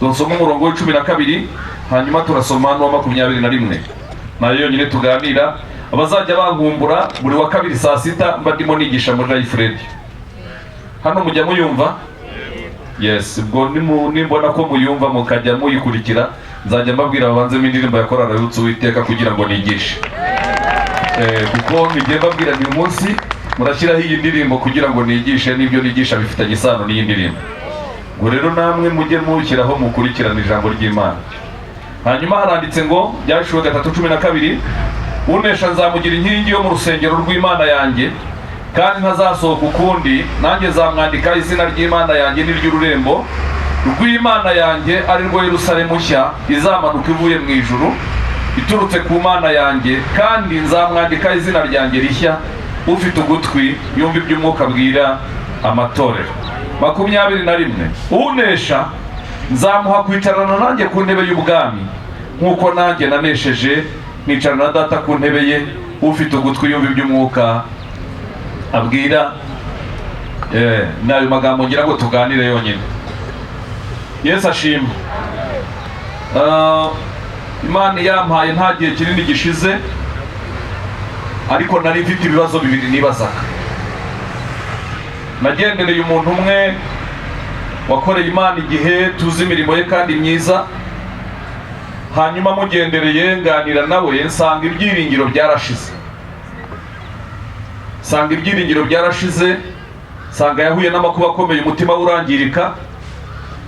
Dusoma umurongo wa 12, hanyuma turasoma n'uwa 21, nayo yonyine tuganira. Abazajya bankumbura, buri wa kabiri saa 6 mba ndimo nigisha muri Life Radio. Hano mujya muyumva? Yes. Ubwo nimbona ko muyumva, mukajya muyikurikira, nzajya mbabwira babanzemo indirimbo ya korali Abibutsa Uwiteka kugira ngo nigishe. Kuko ngiye mbabwira ni umunsi murashyiraho iyi ndirimbo kugira ngo nigishe, n'ibyo nigisha bifitanye isano n'iyi ndirimbo. Ubwo rero namwe mujye mushyiraho, mukurikirana ijambo ry'Imana. Hanyuma haranditse ngo, Byahishuwe 3:12: "Unesha nzamugira inkingi yo mu rusengero rw'Imana yanjye, kandi ntazasohoka ukundi. Nanjye nzamwandika izina ry'Imana yanjye n'iry'ururembo rw'Imana yanjye, ari rwo Yerusalemu nshya izamanuka ivuye mu ijuru iturutse ku Mana yanjye, kandi nzamwandika izina ryanjye rishya. Ufite ugutwi yumva iby'Umwuka abwira amatorero." 21: "Unesha nzamuha kwicarana nanjye ku ntebe y'ubwami, nk'uko nanjye nanesheje nkicarana na Data ku ntebe ye. Ufite ugutwi yumva iby'Umwuka abwira." Ni ayo magambo ngira ngo tuganire yonyine. Yesu ashimwe. Imana yampaye nta gihe kinini gishize, ariko nari mfite ibibazo bibiri nibazaga. Nagendereye umuntu umwe wakoreye Imana igihe, tuzi imirimo ye kandi myiza. Hanyuma mugendereye, nganira nawe, nsanga ibyiringiro byarashize, nsanga ibyiringiro byarashize, nsanga yahuye n'amakuba akomeye, umutima we urangirika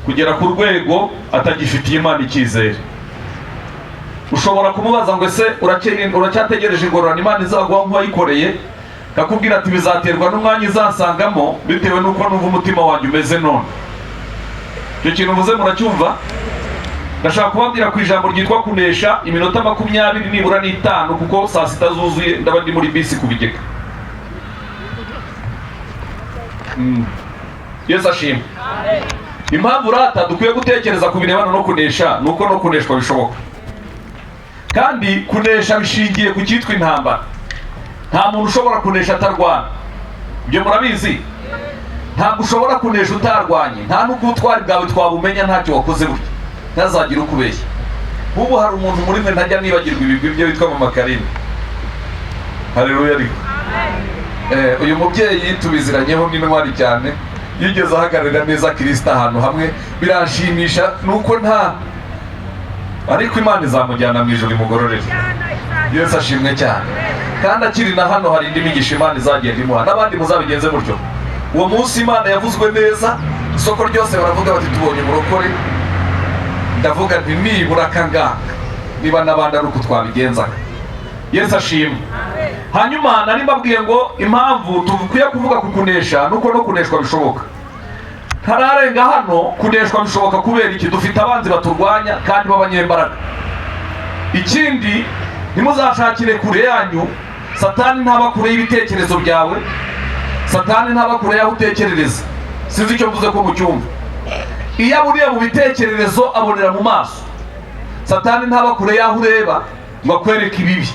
kugera ku rwego atagifitiye Imana icyizere. Ushobora kumubaza ngo: "Ese uracyategereje ingororano Imana izaguha nk'uwayikoreye?" Kakubwira ati: "Bizaterwa n'umwanya izansangamo, bitewe n'uko numva umutima wanjye umeze none." Icyo kintu mvuze muracyumva? Ndashaka kubabwira ku ijambo ryitwa kunesha, iminota 25 nibura n'itanu, kuko saa 6 zuzuye ndaba ndi muri bisi ku Bigega. Yesu ashimwe. Impamvu rata dukwiye gutekereza ku birebana no kunesha ni uko no kuneshwa bishoboka, kandi kunesha bishingiye ku cyitwa intambara. Nta muntu ushobora kunesha atarwana, ibyo murabizi. Ntabwo ushobora kunesha utarwanye, nta n'ubwo ubutwari bwawe twabumenya ntacyo wakoze gutya. Ntazagire ukubeshya. Nk'ubu hari umuntu muri mwe ntajya nibagirwa ibigwi bye, witwa Mama Karine. Hareruya! Ariko uyu mubyeyi tubiziranyeho n'intwari cyane, yigeze ahagararira neza Kirisita ahantu hamwe, biranshimisha. Nuko nta, ariko Imana izamujyana mu ijuru imugororere. Yesu ashimwe cyane. Kandi akiri na hano hari indi migisha Imana izagenda imuha, n'abandi muzabigenze mutyo. Uwo munsi Imana yavuzwe neza, isoko ryose baravuga bati: "Tubonye umurokore." Ndavuga nti: "Nibura akangaka, niba n'abandi ari uko twabigenzaga." Yesu ashimwe. Hanyuma nari mbabwiye ngo impamvu dukwiye kuvuga ku kunesha nuko no kuneshwa bishoboka. Ntararenga hano, kuneshwa bishoboka kubera iki? Dufite abanzi baturwanya kandi b'abanyembaraga. Ikindi, ntimuzashakire kure yanyu. Satani ntaba kure y'ibitekerezo byawe, Satani ntaba kure y'aho utekerereza. Sinzi icyo mvuze ko mucyumva. Iyo aburiye mu bitekererezo, abonera mu maso. Satani ntaba kure y'aho ureba ngo akwereke ibibi,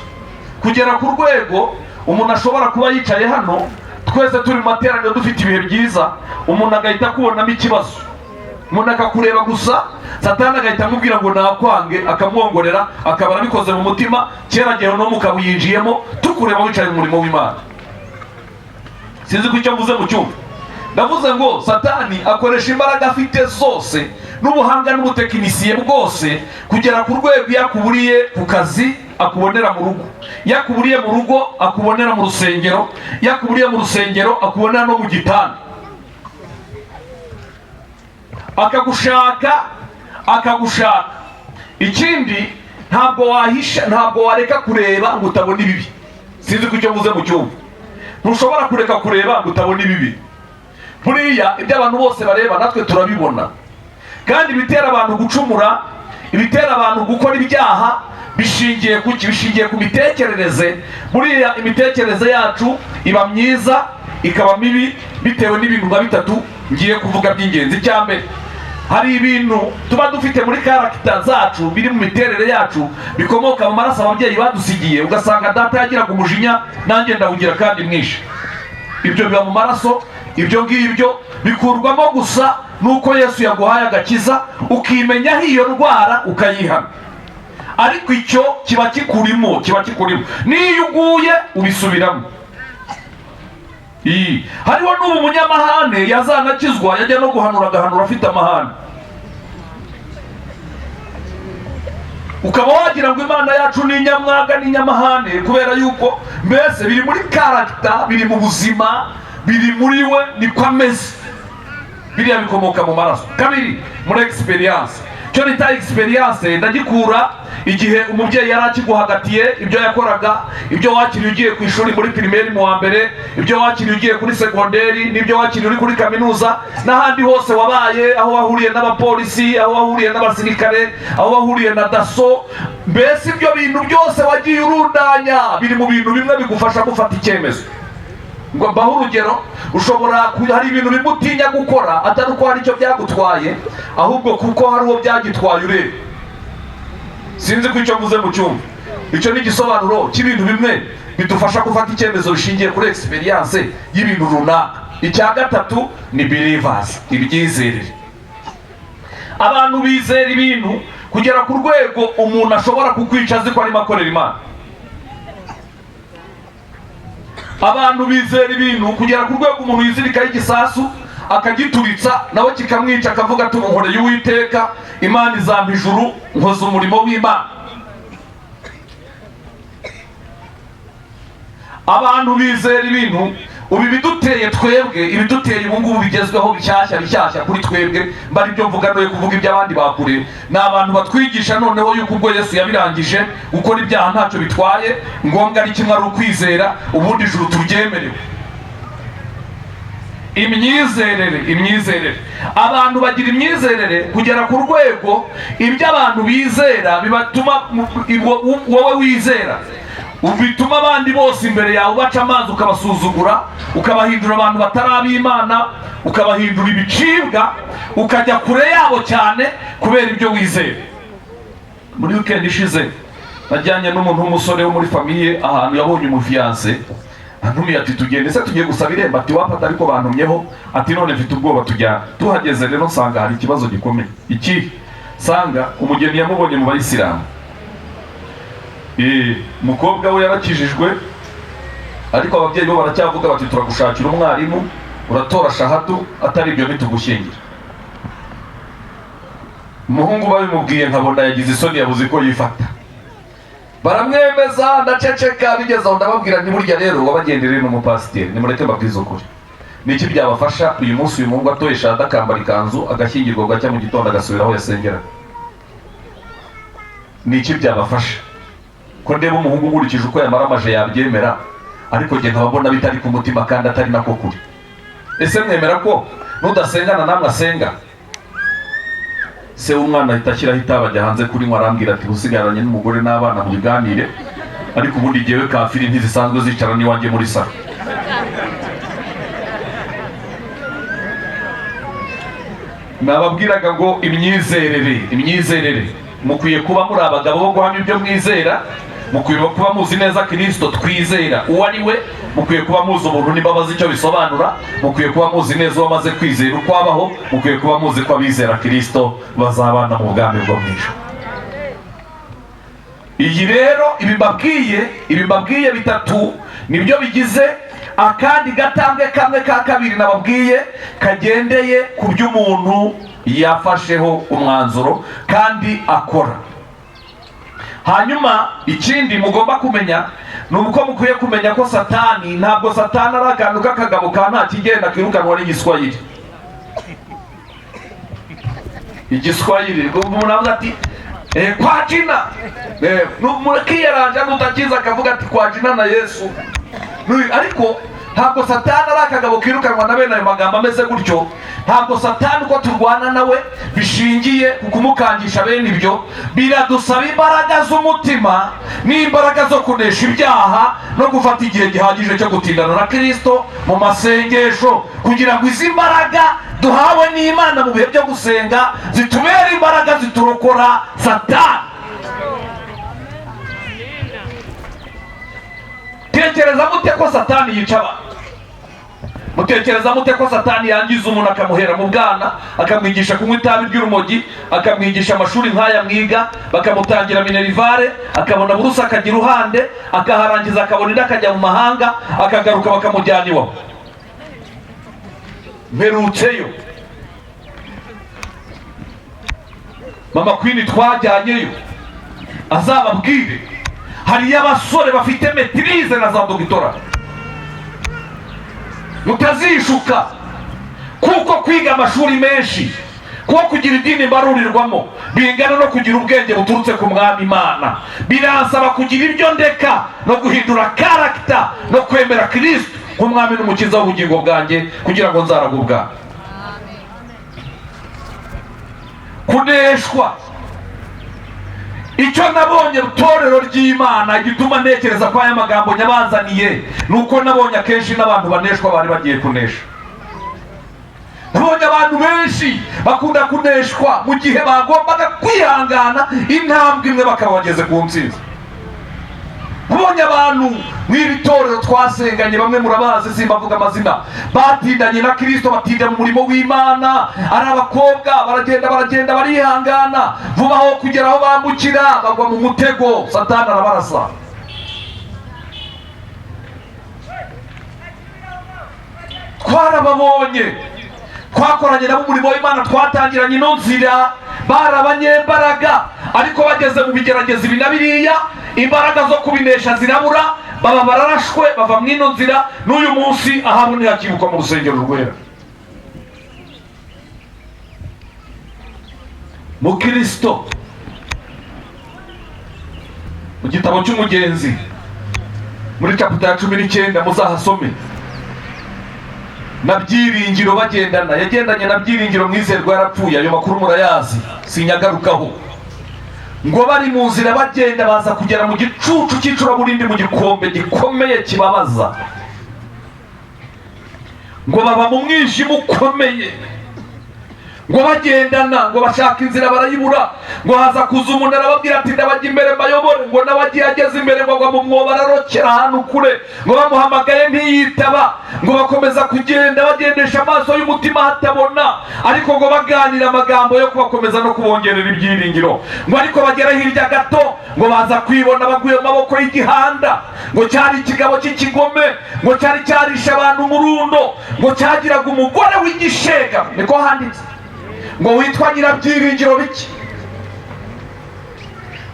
kugera ku rwego umuntu ashobora kuba yicaye hano, twese turi mu materaniro, dufite ibihe byiza, umuntu agahita akubonamo ikibazo. Umuntu akakureba gusa, Satani agahita amubwira ngo nakwange, akamwongorera, akaba arabikoze mu mutima. Kera gihe no mukawuyinjiyemo, tukureba wicaye mu murimo w'Imana. Sinzi ko icyo mvuze mu cyumva. Ndavuze ngo Satani akoresha imbaraga afite zose n'ubuhanga n'ubutekinisiye bwose, kugera ku rwego iyo akuburiye ku kazi akubonera mu rugo, iyo akuburiye mu rugo akubonera mu rusengero, iyo akuburiye mu rusengero akubonera no mu gitanda, akagushaka, akagushaka. Ikindi, ntabwo wahisha, ntabwo wareka kureba ngo utabona ibibi. Sinzi ko icyo mvuze mu cyumba. Ntushobora kureka kureba ngo utabona ibibi. Buriya ibyo abantu bose bareba natwe turabibona. Kandi ibitera abantu gucumura, ibitera abantu gukora ibyaha, bishingiye ku ki? Bishingiye ku mitekerereze. Buriya imitekerereze yacu iba myiza, ikaba mibi, bitewe n'ibintu nka bitatu ngiye kuvuga by'ingenzi. Icya mbere, hari ibintu tuba dufite muri character zacu, biri mu miterere yacu, bikomoka mu maraso ababyeyi badusigiye. Ugasanga data yagiraga umujinya, nanjye ndawugira kandi mwinshi. Ibyo biba mu maraso. Ibyo ngibyo bikurwamo gusa Nuko Yesu yaguhaye agakiza, ukimenyaho iyo ndwara, ukayihana, ariko icyo kiba kikurimo, kiba kikurimo. N'iyo uguye ubisubiramo. Iyi hariho n'ubu umunyamahane yazanakizwa, yajya no guhanura agahanura afite amahane, ukaba wagira ngo Imana yacu ni inyamwaga n'inyamahane, kubera yuko mbese biri muri character, biri mu buzima, biri muri we, niko ameze. Biriya bikomoka mu maraso. Kabiri, muri experience. Icyo nita experience ndagikura igihe umubyeyi yari akiguhagatiye, ibyo yakoraga, ibyo wakiriye ugiye ku ishuri muri primaire mu wa mbere, ibyo wakiriye ugiye kuri segonderi, n'ibyo wakiriye uri kuri kaminuza n'ahandi hose wabaye, aho wahuriye n'abapolisi, aho wahuriye n'abasirikare, aho wahuriye na DASSO. Mbese ibyo bintu byose wagiye urundanya biri mu bintu bimwe bigufasha gufata icyemezo. Ngo mbaho urugero, ushobora hari ibintu bimwe utinya gukora, atari uko hari icyo byagutwaye, ahubwo kuko hari uwo byagitwaye ureba. Sinzi ko icyo mvuze mu cyumba. Icyo ni igisobanuro cy'ibintu bimwe bidufasha gufata icyemezo bishingiye kuri experience y'ibintu runaka. Icya gatatu ni beliefs, ibyizerere. Abantu bizera ibintu kugera ku rwego umuntu ashobora kukwica azi ko arimo akorera Imana. Abantu bizera ibintu kugera ku rwego umuntu yizirikaho igisasu akagituritsa, nawe kikamwica, akavuga ati: "Nkoreye Uwiteka, Imana izampa ijuru, nkoze umurimo w'Imana." Abantu bizera ibintu. Ubu ibiduteye twebwe, ibiduteye ubu ngubu bigezweho, bishyashya bishyashya kuri twebwe, mba aribyo mvuga, noye kuvuga iby'abandi bakure, ni abantu batwigisha noneho yuko ubwo Yesu yabirangije, gukora ibyaha ntacyo bitwaye, ngombwa ari kimwe, ari ukwizera, ubundi ijuru turyemerewe. Imyizerere, imyizerere. Abantu bagira imyizerere kugera ku rwego ibyo abantu bizera bibatuma wowe wizera, bituma abandi bose imbere yawe ubaca amazi, ukabasuzugura, ukabahindura abantu batari ab'Imana, ukabahindura ibicibwa, ukajya kure yabo cyane kubera ibyo wizera. Muri weekend ishize najyanye n'umuntu w'umusore wo muri famille ahantu yabonye umufiancé. Antumiye ati: "Tugende se, tugiye gusaba irembo." Ati: "Wapata, ariko bantumyeho." Ati: "None mfite ubwoba, tujyana." Tuhageze rero nsanga hari ikibazo gikomeye. Iki nsanga umugeni yamubonye mu bayisilamu. Umukobwa we yarakijijwe, ariko ababyeyi bo baracyavuga bati: "Turagushakira umwarimu, uratora shahadu, atari ibyo ntitugushyingira." Umuhungu babimubwiye nkabona yagize isoni, yabuze ko yifata. Baramwemeza, ndaceceka. Bigeze aho ndababwira nti: "Burya rero wabagendereye n'umupasiteri, nimureke mbabwize ukuri. Ni iki byabafasha uyu munsi uyu muhungu atoye shahada, akambara ikanzu, agashyingirwa, bugacya mu gitondo agasubira aho yasengeraga? Ni iki byabafasha ko ndeba umuhungu nkurikije uko yamaramaje yabyemera, ariko njye nkaba mbona bitari ku mutima kandi atari nako kuri? Ese mwemera ko nudasengana namwe asenga?" Se w'umwana ahita ashyiraho itabi, ajya hanze kurinywa, arambwira ati: "Usigaranye n'umugore n'abana mubiganire, ariko ubundi jyewe kafiri ntizisanzwe zicara n'iwanjye muri salo." Nababwiraga ngo imyizerere, imyizerere. Mukwiye kuba muri abagabo bo guhamya ibyo mwizera, mukwiye kuba muzi neza Kirisito twizera uwo ari we, mukwiye kuba muzi ubuntu n'imbabazi icyo bisobanura, mukwiye kuba muzi neza uwamaze kwizera uko abaho, mukwiye kuba muzi ko abizera Kirisito bazabana mu bwami bwo mu ijuru. Iyi rero ibi mbabwiye bitatu nibyo bigize akandi gatambwe kamwe ka kabiri nababwiye, kagendeye ku by'umuntu yafasheho umwanzuro kandi akora. Hanyuma ikindi mugomba kumenya ni uko mukwiye kumenya ko Satani, ntabwo Satani ari akantu k'akagabo ka nta kigenda kirukanwa n'igiswahili. Igiswahili umuntu avuga ati "Kwa jina", mukiyaranja, nutakiza akavuga ati: "Kwa jina na Yesu." Ariko ntabwo Satani ari akagabo kirukanwa na bene ayo magambo ameze gutyo. Ntabwo Satani uko turwana nawe bishingiye ku kumukangisha bene ibyo. Biradusaba imbaraga z'umutima n'imbaraga zo kunesha ibyaha no gufata igihe gihagije cyo gutindana na Kirisito mu masengesho, kugira ngo izi mbaraga duhawe n'Imana mu bihe byo gusenga zitubere imbaraga ziturokora Satani. Tekereza mute ko Satani yica abantu? Mutekereza mute ko Satani yangiza umuntu akamuhera mu bwana, akamwigisha kunywa itabi ry'urumogi, akamwigisha amashuri nk'aya mwiga, bakamutangira minerval, akabona buruse akajya iruhande, akaharangiza akabona indi akajya mu mahanga, akagaruka bakamujyana iwabo. Mperutseyo Mama Queen twajyanyeyo, azababwire hariyo abasore bafite maîtrise na za doctorat. Mutazishuka kuko kwiga amashuri menshi, kuko kugira idini mbarurirwamo bingana no kugira ubwenge buturutse ku Mwami Imana. Biransaba kugira ibyo ndeka no guhindura character no kwemera Kristo nk'umwami n'umukiza w'ubugingo bwanjye kugira ngo nzaragwe ubwami. Kuneshwa, icyo nabonye torero ry'Imana gituma ntekereza ko aya magambo nyabazaniye, ni uko nabonye akenshi n'abantu baneshwa bari bagiye kunesha. Nabonye abantu benshi bakunda kuneshwa mu gihe bagombaga kwihangana intambwe imwe bakaba bageze ku ntsinzi. Nabonye abantu mw'iri torero twasenganye, bamwe murabazi simbavuga amazina, batindanye na Kristo, batinda mu murimo w'Imana, ari abakobwa, baragenda baragenda barihangana, vuba aho kugera aho bambukira bagwa mu mutego, Satani arabarasa. Twarababonye, twakoranye nabo umurimo w'Imana, twatangiranye ino nzira, bari abanyembaraga, ariko bageze mu bigerageza ibi na biriya, imbaraga zo kubinesha zirabura, baba bararashwe bava mu ino nzira. N'uyu munsi ahabo ntihakibukwa mu rusengero rwera. Mukristo, mu gitabo cy'Umugenzi muri chapter ya 19 muzahasome, na Byiringiro bagendana, yagendanye na Byiringiro Mwizerwa yarapfuye, ayo makuru murayazi sinyagarukaho. Ngo bari mu nzira bagenda baza kugera mu gicucu cy'icuraburindi, mu gikombe gikomeye kibabaza, ngo baba mu mwijima ukomeye, ngo bagendana, ngo bashaka inzira barayibura, ngo haza kuza umuntu arababwira ati ndabajya imbere mbayobore, ngo nawe agiye ageze imbere ngo agwa mu mwobo ararokera ahantu kure, ngo bamuhamagaye ntiyitaba, ngo bakomeza kugenda bagendesha amaso y'umutima hatabona, ariko ngo baganira amagambo yo kubakomeza no kubongerera ibyiringiro, ngo ariko bagera hirya gato ngo baza kwibona baguye mu maboko y'igihanda, ngo cyari ikigabo cy'ikigome, ngo cyari cyarishe abantu umurundo, ngo cyagiraga umugore w'igishega, niko handitse, ngo witwa Nyirabyiringiro bike,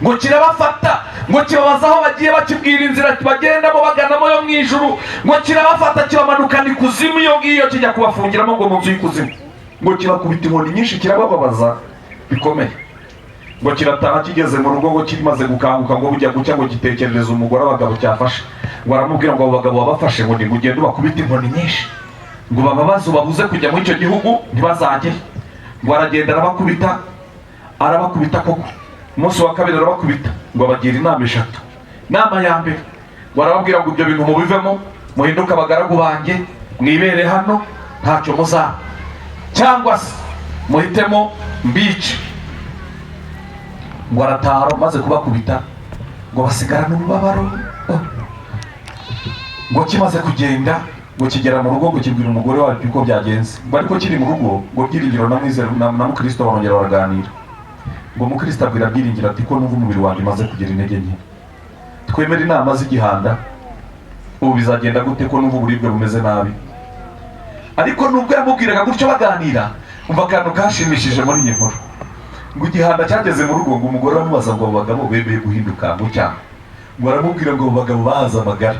ngo kirabafata, ngo kibabaza aho bagiye bakibwira inzira bagendamo baganamo yo mu ijuru, ngo kirabafata kibamanukana ikuzimu iyo ngiyo, kijya kubafungiramo ngo mu nzu y'ikuzimu, ngo kibakubita inkoni nyinshi kirabababaza bikomeye, ngo kirataha kigeze mu rugo ngo kimaze gukanguka ngo bujya gucya ngo gitekerereza umugore abagabo cyafashe, ngo aramubwira ngo abo bagabo babafashe ngo nigugende ubakubite inkoni nyinshi, ngo bababaze ubabuze kujya muri icyo gihugu ntibazajye. Ngo aragenda arabakubita, arabakubita koko. Umunsi wa kabiri arabakubita, ngo abagira inama eshatu. Inama ya mbere ngo arababwira ngo ibyo bintu mubivemo, muhinduke abagaragu banjye, mwibere hano ntacyo muzaba, cyangwa se muhitemo mbice. Ngo arataha maze kubakubita, ngo basigarane umubabaro. Ngo kimaze kugenda ngo kigera mu rugo ngo kibwira umugore wacyo uko byagenze, ngo ariko kiri mu rugo ngo Byiringiro na Mwizero na Mukristo barongera baraganira. Ngo Mukristo abwira Byiringiro ati ko numva umubiri wanjye umaze kugira intege nke, twemere inama z'igihanda, ubu bizagenda gute ko numva uburibwe bumeze nabi? Ariko nubwo yamubwiraga gutyo baganira, umva akantu kashimishije muri iyi nkuru, ngo igihanda cyageze mu rugo ngo umugore aramubaza ngo abo bagabo bemeye guhinduka ngo cyangwa, ngo aramubwira ngo abo bagabo bahaze amagara,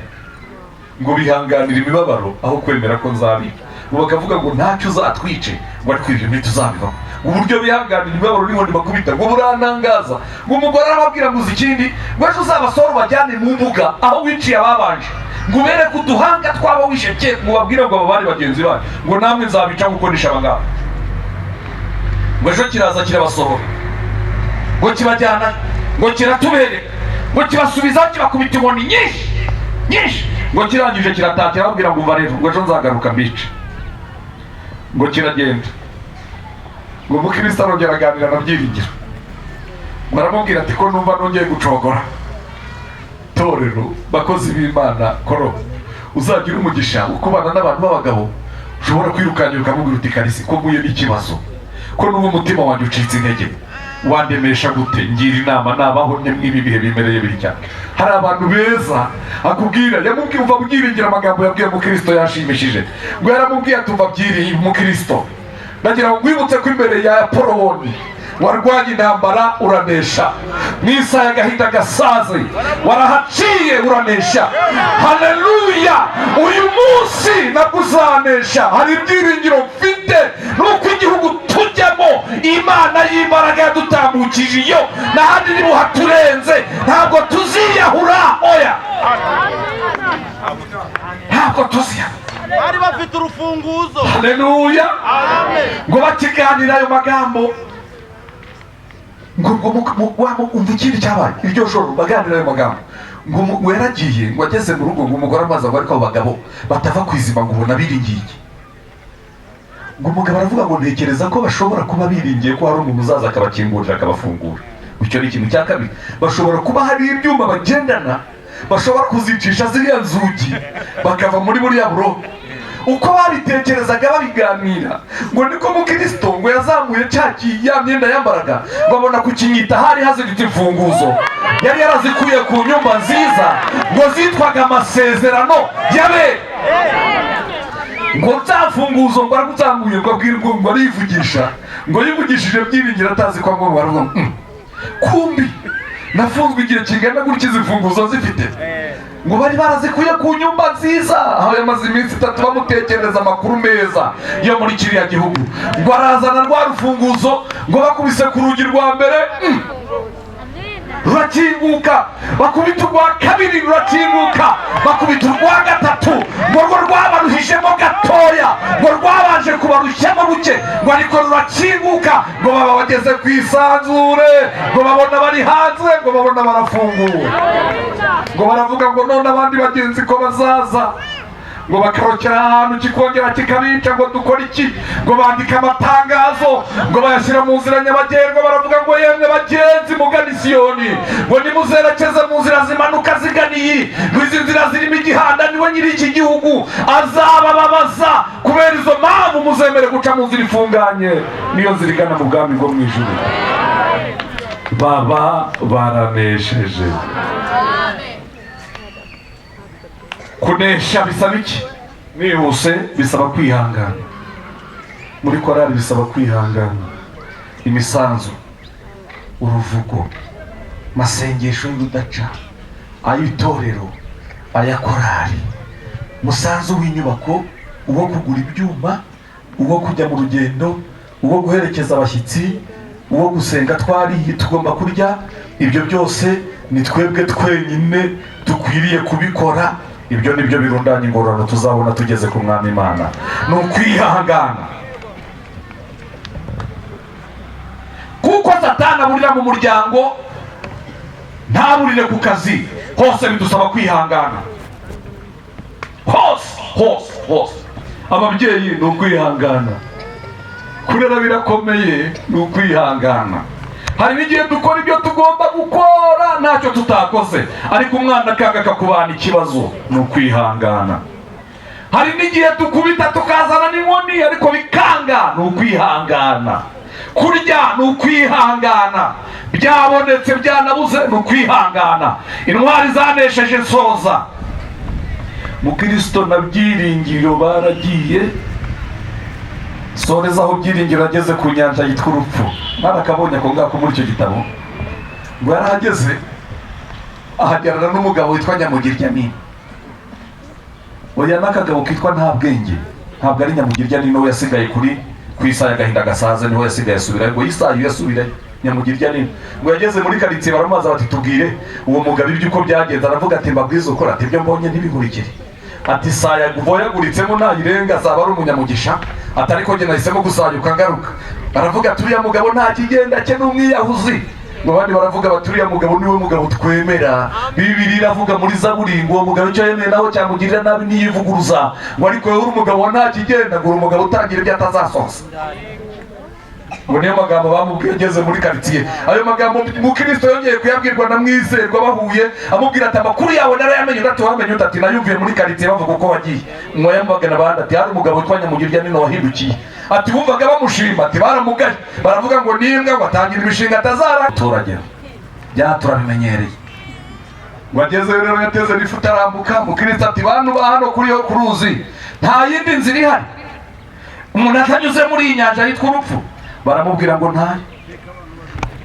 ngo bihanganira imibabaro aho kwemera ko nzabika, ngo bakavuga ngo ntacyo uzatwice, ngo ariko ibyo ntituzabivamo, ngo uburyo bihanganira imibabaro n'inkoni bakubita ngo burantangaza. Ngo umugore arababwira ngo uzi ikindi, ngo ejo uzabasore ubajyane mu mbuga aho wiciye ababanje, ngo ubereke uduhanga twabo wishe kera, ngo ubabwire ngo abo bari bagenzi banyu, ngo namwe nzabica nk'uko nishe abangaba. Ngo ejo kiraza kirabasohora, ngo kibajyana, ngo kiratubereka, ngo kibasubizaho, kibakubita inkoni nyinshi nyinshi, ngo kirangije kirataha kirababwira ngo umva rero, ngo ejo nzagaruka mbice. Ngo kiragenda, ngo Mukristo arongera aganira na Byiringiro, ngo aramubwira ati ko numva nongeye gucogora. Torero bakozi b'Imana, koro uzagira umugisha wo kubana n'abantu b'abagabo Ushobora kwirukankira ukamubwira uti: "Karisi, ko mpuye n'ikibazo, ko n'ubu umutima wanjye ucitse intege, wandemesha gute? Ngira inama, nabaho nte mw'ibi bihe bimereye bitya?" Hari abantu beza akubwira, yamubwiye: "Umva byiringira." Amagambo yabwiye Mukristo yashimishije. Ngo yaramubwiye ati: "Umva byiri Mukristo, ndagira ngo nkwibutse ko imbere ya Apoloni warwanya intambara uranesha, mu isaha y'agahinda gasaze warahaciye uranesha. Haleluya! Uyu munsi nabwo uzanesha. Hari ibyiringiro mfite, nuko igihugu tujyamo, Imana y'imbaraga yadutambukije iyo n'ahandi nibuhaturenze, ntabwo tuziyahura. Oya, ntabwo tuziyahura." Bari bafite urufunguzo. Haleluya! Amen. Ngo bakiganira ayo magambo, ngo umva ikindi cyabaye iryo joro baganira ayo magambo, ngo yaragiye, ngo ageze mu rugo, ngo umugore amaze ngo: "Ariko abo bagabo batava ku izima, ngo ubona biringiye iki?" Ngo umugabo aravuga ngo: "Ntekereza ko bashobora kuba biringiye ko hari umuntu uzaza akabakingurira, akabafungura." Icyo ni ikintu cya kabiri. Bashobora kuba hari ibyuma bagendana bashobora kuzicisha ziriya nzugi, bakava muri buriya buroko. Uko babitekerezaga babiganira, ngo niko Mukristo ngo yazamuye cya ya myenda yambaraga, ngo abona ku kinyita hari haziritse imfunguzo yari yarazikuye ku nyumba nziza, ngo zitwaga amasezerano yabe. Ngo za mfunguzo ngo araguzamuye, ngo abwirwa, ngo arivugisha, ngo yivugishije byiringira atazi ko ngo baravuga ngo: Kumbi nafunzwe igihe kingana gutya izi mfunguzo zifite." Ngo bari barazikuye ku nyumba nziza aho yamaze iminsi 3 bamutekerereza amakuru meza yo muri kiriya gihugu. Ngo arazana rwa rufunguzo, ngo bakubise ku rugi rwa mbere, rurakinguka, bakubita urwa kabiri rurakinguka, bakubita urwa gatatu, ngo rwo rwabaruhijemo gatoya, ngo rwabanje kubarushyamo buke, ngo ariko rurakinguka. Ngo baba bageze ku isanzure, ngo babona bari hanze, ngo babona barafunguwe. Ngo baravuga ngo: "None abandi bagenzi ko bazaza, ngo bakarokera ahantu kikongera kikabica, ngo dukore iki?" Ngo bandika amatangazo, ngo bayashyira mu nzira nyabagendwa, baravuga ngo: "Yemwe bagenzi mugana Isiyoni, ngo nimuzerekeze mu nzira zimanuka zigana iyi, ngo izi nzira zirimo igihanda, niwe nyiri iki gihugu, azabababaza. Kubera izo mpamvu muzemere guca mu nzira ifunganye, niyo nzira igana mu bwami bwo mu ijuru." Baba baranesheje. Kunesha bisaba iki? Nihuse, bisaba kwihangana. Muri korali bisaba kwihangana, imisanzu, uruvugo, masengesho y'urudaca, ay'itorero, aya korali, umusanzu w'inyubako, uwo kugura ibyuma, uwo kujya mu rugendo, uwo guherekeza abashyitsi, uwo gusenga twariye, tugomba kurya. Ibyo byose ni twebwe twenyine dukwiriye kubikora. Ibyo ni byo birundanya ingororano tuzabona tugeze ku Mwami Imana. Ni ukwihangana, kuko Satani aburira mu muryango, ntaburire ku kazi. Hose bidusaba kwihangana, hose, hose, hose. Ababyeyi ni ukwihangana, kurera birakomeye, ni ukwihangana. Hari n'igihe dukora ibyo tugomba gukora, ntacyo tutakoze, ariko umwana akanga akakubana ikibazo, ni ukwihangana. Hari n'igihe dukubita tukazana n'inkoni ariko bikanga, ni ukwihangana. Kurya ni ukwihangana, byabonetse, byanabuze, ni ukwihangana. Intwari zanesheje, nsoza, Mukristo na Byiringiro baragiye. Soreza aho Byiringiro ageze ku nyanja yitwa urupfu. Mwarakabonye ako ngako muri icyo gitabo. Ngo yarahageze, ahagerana n'umugabo witwa Nyamugirya. Oya, n'akagabo kitwa Nta Bwenge, ntabwo ari Nyamugirya. Nino we yasigaye kuri ku isaha y'agahinda gasaze, niho yasigaye asubirayo. Ngo yisaha yasubirayo Nyamugirya nino. Ngo yageze muri karitsiye, baramubaza bati: "Tubwire uwo mugabo ibyo uko byagenze." Aravuga ati: "Mbabwize ukora," ati: "Ibyo mbonye ntibinkurikire." Ati: "Saya voyaguritsemo nayirenga azaba ari umunyamugisha." Ati: "Ariko njye nahisemo gusayuka ngaruka." Aravuga ati: "Uriya mugabo nta kigenda cye, ni umwiyahuzi." Ngo abandi baravuga bati: "Uriya mugabo niwe mugabo twemera. Bibiri iravuga muri Zaburi ngo uwo mugabo icyo yemeye naho cyamugirira nabi ntiyivuguruza." Ngo: "Ariko wowe uri umugabo wa nta kigenda," ngo "uri umugabo utangira ibyo atazasohoza." Ngo niyo magambo bamubwiye ageze muri karitsiye. Ayo magambo Mukristo yongeye kuyabwirwa na Mwizerwa bahuye, amubwira ati: "Amakuru yawe narayamenye." Undi ati: "Wamenye ute?" Ati: "Nayumviye muri karitsiye bavuga uko wagiye." Mwayamubagana abandi ati: "Hari umugabo witwa Nyamugirya nino wahindukiye." Ati: "Bumvaga bamushima." Ati: "Baramugaye, baravuga ngo nimbwa, ngo atangira imishinga atazara." Abaturage bya turabimenyereye. Ngo agezeyo rero yateze n'ifuta arambuka. Mukristo ati: "Bantu ba hano kuri yo ku ruzi, nta yindi nzira ihari umuntu atanyuze muri iyi nyanja yitwa urupfu?" Baramubwira ngo ntayo.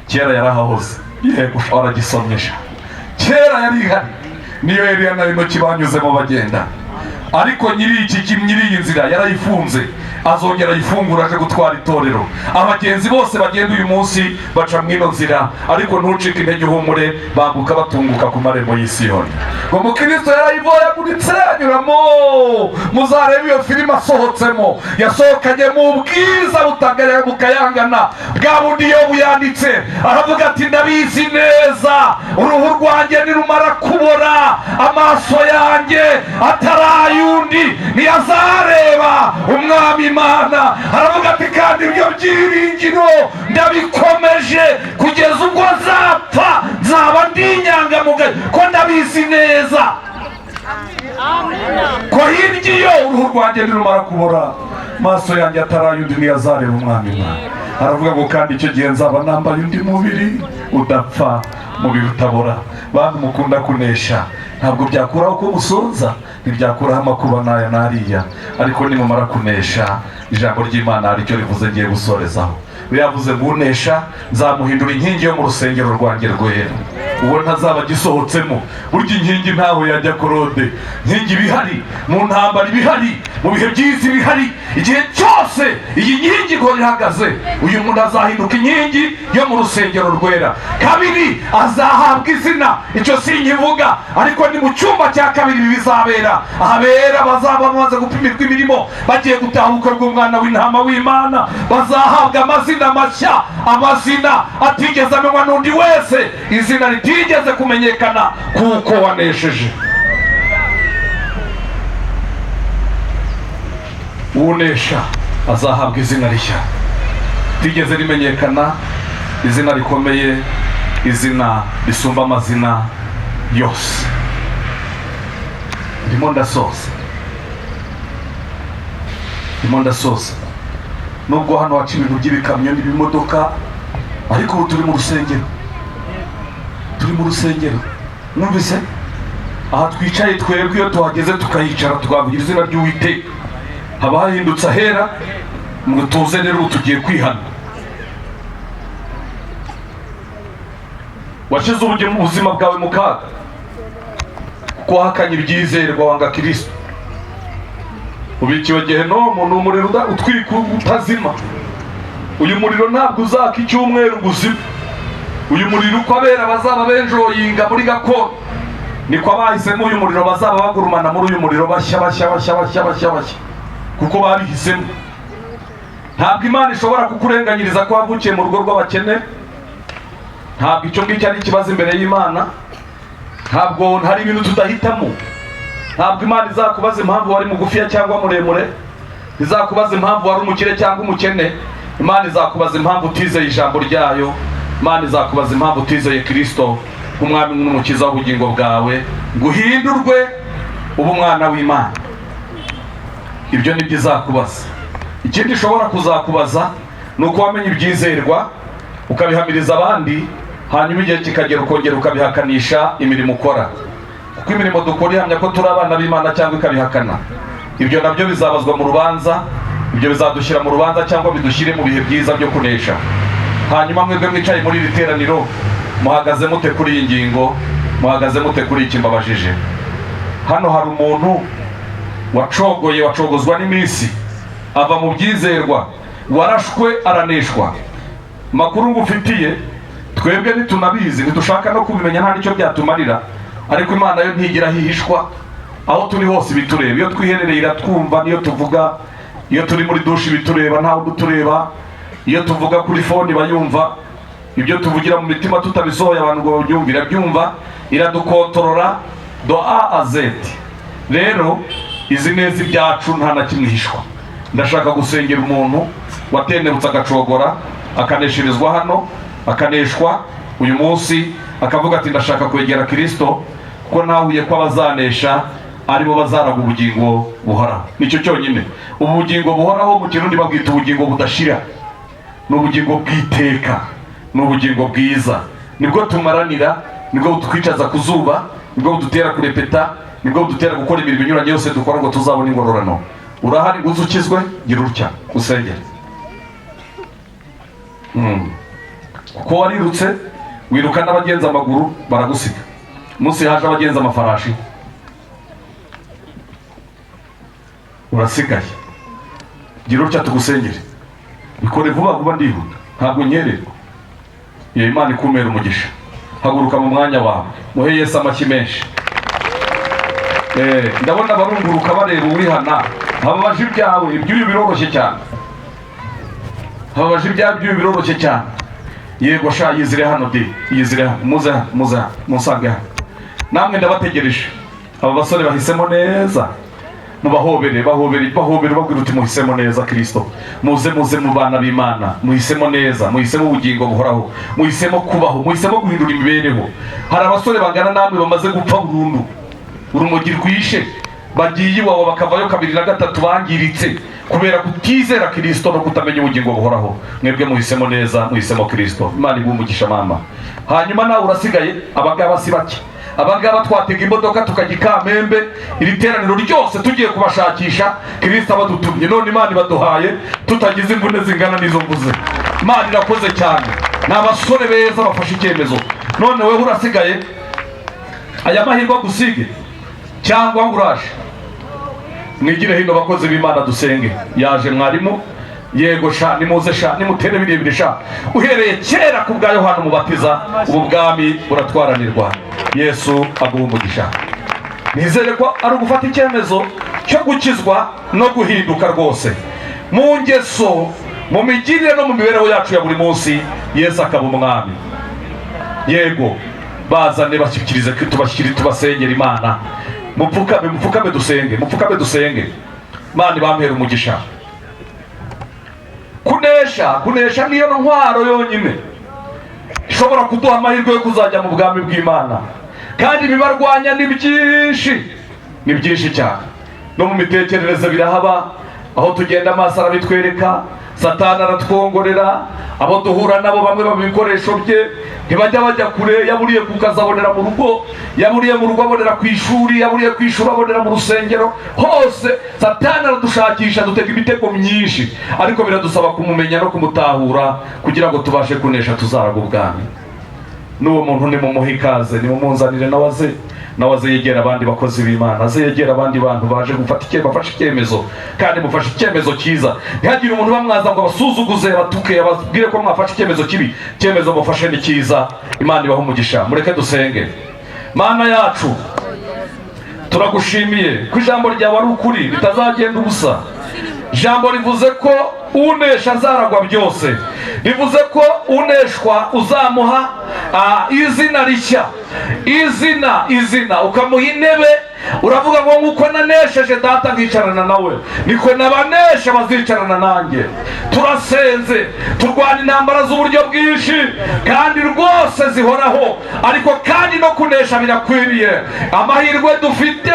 Kera yarahahoze, yego, waragisomyesha, kera yari ihari, niyo Eliya na Enoki banyuzemo bagenda. Ariko nyiri iki, nyiri iyi nzira yarayifunze, azongera ayifungura aje gutwara itorero. Abagenzi bose bagenda uyu munsi baca mu ino nzira, ariko ntucike intege, uhumure, bambuka batunguka ku marembo y'Isiyoni. Ngo Mukristo yarayivoyaguritse anyuramo. Muzarebe iyo filime asohotsemo, yasohokanye mu bwiza butanganya bukayangana bwa bundi Yobu yanditse, aravuga ati: "Ndabizi neza, uruhu rwanjye nirumara kubora, amaso yanjye atarayundi ntiyazareba Umwami Imana." Aravuga ati: "Kandi ibyo byiringiro ndabikomeje kugeza ubwo nzapfa, nzaba ndi inyangamugayo, ko ndabizi neza ko hirya iyo uruhu rwanjye nirumara kubora, maso yanjye atarayundi ntiyazareba Umwami Imana." Aravuga ngo: "Kandi icyo gihe nzaba nambaye undi mubiri udapfa, mubiri utabora." Bantu mukunda kunesha, ntabwo byakuraho ko musonza, ntibyakuraho amakuba n'aya n'ariya, ariko nimumara kunesha, ijambo ry'Imana hari icyo rivuze ngiye gusorezaho. Yavuze ngo: "Unesha nzamuhindura inkingi yo mu rusengero rwanjye rwera, uwo ntazaba agisohotsemo." Burya inkingi ntaho yajya korode. Inkingi ibihari mu ntambara, ibihari mu bihe byiza, ibihari igihe cyose. Iyi nkingi ihora ihagaze. Uyu muntu azahinduka inkingi yo mu rusengero rwera. Kabiri, azahabwa izina. Icyo sinkivuga, ariko ni mu cyumba cya kabiri ibi bizabera, ahabera bazaba bamaze gupimirwa imirimo, bagiye gutaha ubukwe bw'Umwana w'Intama w'Imana. Bazahabwa amazina mashya, amazina atigeze amenywa n'undi wese, izina ritigeze kumenyekana, kuko wanesheje. Unesha azahabwa izina rishya ritigeze rimenyekana, izina rikomeye, izina risumba amazina yose. Ndimo ndasoza, ndimo ndasoza. Nubwo hano haca ibintu by'ibikamyo n'ibimodoka, ariko ubu turi mu rusengero, turi mu rusengero. Mwumvise aha twicaye twebwe, iyo tuhageze tukahicara tukavugira izina ry'Uwiteka, haba hahindutse ahera. Ngo tuze rero, ubu tugiye kwihana. Washyize ubuzima bwawe mu kaga kuko wahakanye ibyizerwa, wanga Kirisito, ubikiwe gehenomu. Ni umuriro utwika utazima. Uyu muriro ntabwo uzaka icyumweru ngo uzime. Uyu muriro, uko abera bazaba benjoyinga muri gakondo, niko abahisemo uyu muriro bazaba bagurumana muri uyu muriro, bashya bashya bashya bashya bashya bashya, kuko babihisemo. Ntabwo Imana ishobora kukurenganyiriza ko wavukiye mu rugo rw'abakene. Ntabwo icyo ngicyo ari ikibazo imbere y'Imana. Ntabwo hari ibintu tudahitamo. Ntabwo Imana izakubaza impamvu wari mugufiya cyangwa muremure, izakubaza impamvu wari umukire cyangwa umukene. Imana izakubaza impamvu utizeye ijambo ryayo. Imana izakubaza impamvu utizeye Kirisito nk'Umwami n'Umukiza w'ubugingo bwawe, ngo uhindurwe ube umwana w'Imana. Ibyo nibyo izakubaza. Ikindi ishobora kuzakubaza ni uko wamenya ibyizerwa ukabihamiriza abandi, hanyuma igihe kikagera ukongera ukabihakanisha imirimo ukora, kuko imirimo dukora ihamya ko turi abana b'Imana cyangwa ikabihakana. Ibyo nabyo bizabazwa mu rubanza. Ibyo bizadushyira mu rubanza cyangwa bidushyire mu bihe byiza byo kunesha. Hanyuma mwebwe mwicaye muri iri teraniro, muhagaze mute kuri iyi ngingo? Muhagaze mute kuri iki mbabajije? Hano hari umuntu wacogoye, wacogozwa n'iminsi, ava mu byizerwa, warashwe araneshwa. Makuru ngufitiye, twebwe ntitunabizi, ntidushaka no kubimenya, nta n'icyo byatumarira. Ariko Imana yo ntigira hihishwa. Aho turi hose ibitureba. Iyo twiherereye iratwumva, niyo tuvuga, iyo turi muri dushe ibitureba, ntawe utureba. Iyo tuvuga kuri phone bayumva. Ibyo tuvugira mu mitima tutabisohoye abantu ngo babyumve, irabyumva, iradukontorora de A à Z. Rero izi neza ibyacu, nta na kimwe ihishwa. Ndashaka gusengera umuntu watendebutse agacogora. Akanesherezwa hano, akaneshwa uyu munsi, akavuga ati ndashaka kwegera Kirisito, kuko ntahuye ko abazanesha aribo bazaraga ubugingo buhoraho. Nicyo cyonyine. Ubu bugingo buhoraho mu Kirundi babwita ubugingo budashira, ni ubugingo bw'iteka, ni ubugingo bwiza, nibwo tumaranira, nibwo butwicaza ku zuba, nibwo budutera kurepeta, nibwo budutera gukora imirimo inyuranye yose dukora ngo tuzabone ingororano. Urahari ngo uze ukizwe? Gira utya usengere. Kuko warirutse, wiruka n'abagenza amaguru baragusiga, umunsi haje abagenza amafarashi urasigaye. Gira utya tugusengere, bikore vuba vuba, ndihuta ntabwo nkererwa. Iyo Imana ikumera umugisha. Haguruka mu mwanya wawe, muhe Yesu amashyi menshi. Ndabona abarunguruka bareba uwihana. Hababaje ibyawe, iby'uyu biroroshye cyane. Hababaje ibyawe, iby'uyu biroroshye cyane. Yego sha, yizire hano di, yizire hano, muze hano, muze hano, musange hano. Namwe ndabategereje. Aba basore bahisemo neza, mubahobere, bahobere, bahobere, babwira uti muhisemo neza Kristo. Muze, muze mu bana b'Imana, muhisemo neza, muhisemo ubugingo buhoraho, muhisemo kubaho, muhisemo guhindura imibereho. Hari abasore bangana namwe bamaze gupfa burundu, urumogi rwishe, bagiye iwawa bakavayo kabiri na gatatu, bangiritse kubera kutizera Kristo no kutamenya ubugingo buhoraho. Mwebwe muhisemo neza, muhisemo Kristo. Imana iguhe umugisha mama. Hanyuma nawe urasigaye. Abangaba si bake, abangaba twatega imodoka tukajya i Kamembe iri teraniro ryose tugiye kubashakisha, Kristo abadutumye. None Imana ibaduhaye tutagize imvune zingana n'izo mvuze. Imana irakoze cyane. Ni abasore beza bafashe icyemezo. None wewe urasigaye, aya mahirwe agusige cyangwa ngo uraje? Mwigire hino bakozi b'Imana dusenge. Yaje mwarimu. Yego sha, nimuze sha, nimutere birebire sha. Uhereye kera ku bwa Yohana Umubatiza, ubu bwami buratwaranirwa. Yesu aguha umugisha. Nizere ko ari ugufata icyemezo cyo gukizwa no guhinduka rwose mu ngeso, mu migirire no mu mibereho yacu ya buri munsi, Yesu akaba umwami. Yego, bazane bashyikirize, tubashyikire, tubasengera Imana. Mupfukame, mupfukame dusenge, mupfukame dusenge. Imana ibampere umugisha. Kunesha, kunesha niyo ntwaro yonyine ishobora kuduha amahirwe yo kuzajya mu bwami bw'Imana. Kandi ibibarwanya ni byinshi, ni byinshi cyane. No mu mitekerereze birahaba, aho tugenda amaso arabitwereka, Satani aratwongorera, abo duhura nabo bamwe baba ibikoresho bye, ntibajya bajya kure. Yaburiye ku kazi abonera mu rugo, yaburiye mu rugo abonera ku ishuri, yaburiye ku ishuri abonera mu rusengero. Hose Satani aradushakisha, dutega imitego myinshi, ariko biradusaba kumumenya no kumutahura kugira ngo tubashe kunesha, tuzaraga ubwami. N'uwo muntu nimumuhe ikaze, nimumunzanire nawe aze, nawe aze yegera abandi bakozi b'Imana, aze yegera abandi bantu baje gufata icyemezo. Bafashe icyemezo, kandi mufashe icyemezo cyiza. Ntihagire umuntu ubamwaza ngo abasuzuguze, abatuke, ababwire ko mwafashe icyemezo kibi. Icyemezo mufashe ni cyiza. Imana ibahe umugisha. Mureke dusenge. Mana yacu, turagushimiye ko ijambo ryawe ari ukuri, ritazagenda ubusa. Ijambo rivuze ko unesha azaragwa byose, rivuze ko uneshwa uzamuha izina rishya, izina, izina, ukamuha intebe. Uravuga ngo nk'uko nanesheje Data nkicarana nawe, niko n'abanesha bazicarana nanjye. Turasenze, turwana intambara z'uburyo bwinshi kandi rwose zihoraho, ariko kandi no kunesha birakwiriye. Amahirwe dufite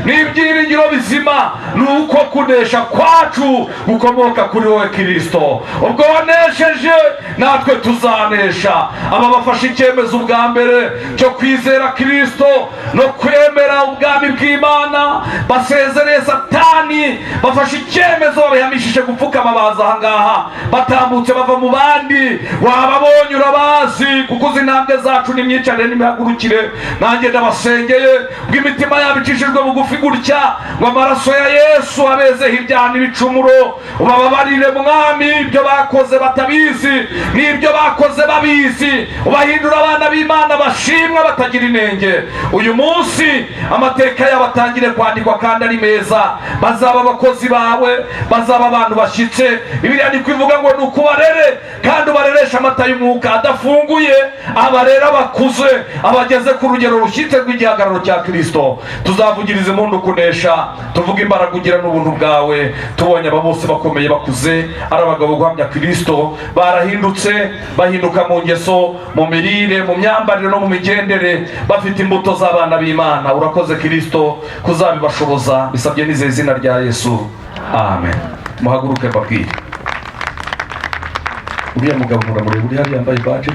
n'ibyiringiro bizima ni uko kunesha kwacu gukomoka kuri wowe Kirisito. Ubwo wanesheje, natwe tuzanesha. Aba bafashe icyemezo ubwa mbere cyo kwizera Kirisito no kwemera ubwami bw'Imana, basezereye Satani, bafashe icyemezo, babihamishije gupfukama, baza ahangaha batambutse bava mu bandi. Wababonye, urabazi, kuko uzi intambwe zacu n'imyicarire n'imihagurukire. Nanjye ndabasengeye bw'imitima yabo icishijwe bugufi gutya, ngo amaraso ya Yesu abezeho ibyaha n'ibicumuro. Ubababarire Mwami ibyo bakoze batabizi n'ibyo bakoze babizi, ubahindura abana b'Imana bashimwa batagira inenge. Uyu munsi amateka yabo atangire kwandikwa kandi ari meza, bazaba abakozi bawe, bazaba abantu bashyitse. Bibiliya ni ivuga ngo ni ukubarere kandi ubareresha amata y'umwuka adafunguye, abarera bakuze abageze Tugeze ku rugero rushyitse rw'igihagararo cya Kirisito, tuzavugiriza impundu kunesha, tuvuge imbaraga ugira n'ubuntu bwawe. Tubonye aba bose bakomeye, bakuze, ari abagabo guhamya Kirisito, barahindutse, bahinduka mu ngeso, mu mirire, mu myambarire no mu migendere, bafite imbuto z'abana b'Imana. Urakoze Kirisito kuzabibashoboza. Bisabye nizeye izina rya Yesu, amen. Muhaguruke mbabwire. Uriya mugabo muramureba, uri hariya yambaye badge.